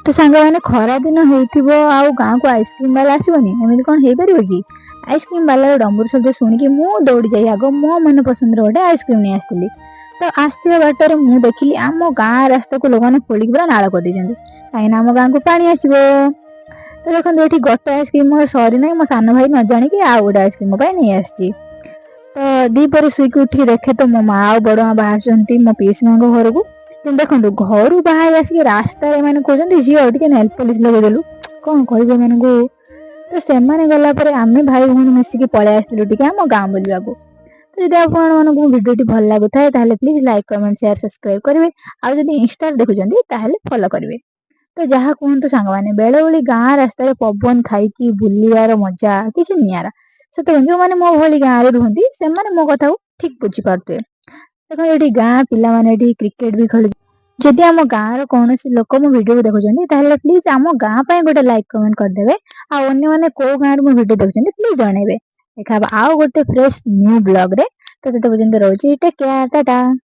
ତ ସାଙ୍ଗମାନେ, ଖରା ଦିନ ହେଇଥିବ ଆଉ ଗାଁକୁ ଆଇସ୍କ୍ରିମ୍ ବାଲା ଆସିବନି, ଏମିତି କ'ଣ ହେଇପାରିବ କି? ଆଇସ୍କ୍ରିମ୍ ବାଲାର ଡମ୍ବୁରୁ ଶବ୍ଦ ଶୁଣିକି ମୁଁ ଦୌଡ଼ି ଯାଇ ଆଗ ମୋ ମନ ପସନ୍ଦର ଗୋଟେ ଆଇସ୍କ୍ରିମ୍ ନେଇ ଆସିଥିଲି। ତ ଆସିବା ବାଟରେ ମୁଁ ଦେଖିଲି ଆମ ଗାଁ ରାସ୍ତାକୁ ଲୋକମାନେ ଖୋଳିକି ପୁରା ନାଳ କରିଦେଇଛନ୍ତି, କାହିଁକିନା ଆମ ଗାଁକୁ ପାଣି ଆସିବ। ତ ଦେଖନ୍ତୁ, ଏଠି ଗୋଟେ ଆଇସ୍କ୍ରିମ୍ ମୋର ସରିନାହିଁ, ମୋ ସାନ ଭାଇ ନ ଜାଣିକି ଆଉ ଗୋଟେ ଆଇସ୍କ୍ରିମ୍ ମୋ ପାଇଁ ନେଇ ଆସିଛି। ତ ଦ୍ୱିପହରେ ଶୋଇକି ଉଠିକି ଦେଖେ ତ ମୋ ମା ଆଉ ବଡ଼ ମା ବାହାରିଛନ୍ତି ମୋ ପିଉସୀ ମାଙ୍କ ଘରକୁ। କିନ୍ତୁ ଦେଖନ୍ତୁ, ଘରୁ ବାହାରି ଆସିକି ରାସ୍ତାରେ ଏମାନେ କହୁଛନ୍ତି, "ଝିଅ, ଟିକେ ନେଲ୍ ପଲିସ୍ ଲଗେଇଦେଲୁ।" କ'ଣ କହିବେ ଏମାନଙ୍କୁ? ତ ସେମାନେ ଗଲା ପରେ ଆମେ ଭାଇ ଭଉଣୀ ମିଶିକି ପଳେଇ ଆସିଥିଲୁ ଟିକେ ଆମ ଗାଁ ବୁଲିବାକୁ। ତ ଯଦି ଆପଣମାନଙ୍କୁ ମୋ ଭିଡ଼ିଓଟି ଭଲ ଲାଗୁଥାଏ, ତାହେଲେ please like, comment, share, subscribe କରିବେ। ଆଉ ଯଦି ଇନଷ୍ଟାରେ ଦେଖୁଛନ୍ତି, ତାହେଲେ ଫଲୋ କରିବେ। ତ ଯାହା କୁହନ୍ତୁ ସାଙ୍ଗମାନେ, ବେଳଓଳି ଗାଁ ରାସ୍ତାରେ ପବନ ଖାଇକି ବୁଲିବାର ମଜା କିଛି ନିଆରା। ସତ, ଯେଉଁମାନେ ମୋ ଭଳି ଗାଁରେ ରୁହନ୍ତି, ସେମାନେ ମୋ କଥାକୁ ଠିକ ବୁଝିପାରୁଥିବେ। ଦେଖନ୍ତୁ, ଏଠି ଗାଁ ପିଲାମାନେ ଏଠି କ୍ରିକେଟ ବି ଖେଳୁ। ଯଦି ଆମ ଗାଁର କୌଣସି ଲୋକ ମୋ ଭିଡ଼ିଓକୁ ଦେଖୁଛନ୍ତି, ତାହେଲେ ପ୍ଲିଜ ଆମ ଗାଁ ପାଇଁ ଗୋଟେ ଲାଇକ୍, କମେଣ୍ଟ କରିଦେବେ। ଆଉ ଅନ୍ୟମାନେ କୋଉ ଗାଁରୁ ମୋ ଭିଡ଼ିଓ ଦେଖୁଛନ୍ତି, ପ୍ଲିଜ ଜଣେଇବେ। ଦେଖା ହବ ଆଉ ଗୋଟେ ଫ୍ରେଶ ନ୍ୟୁ ବ୍ଲଗରେ। ତ ସେତେ ପର୍ଯ୍ୟନ୍ତ ରହୁଛି। Take care, Tata.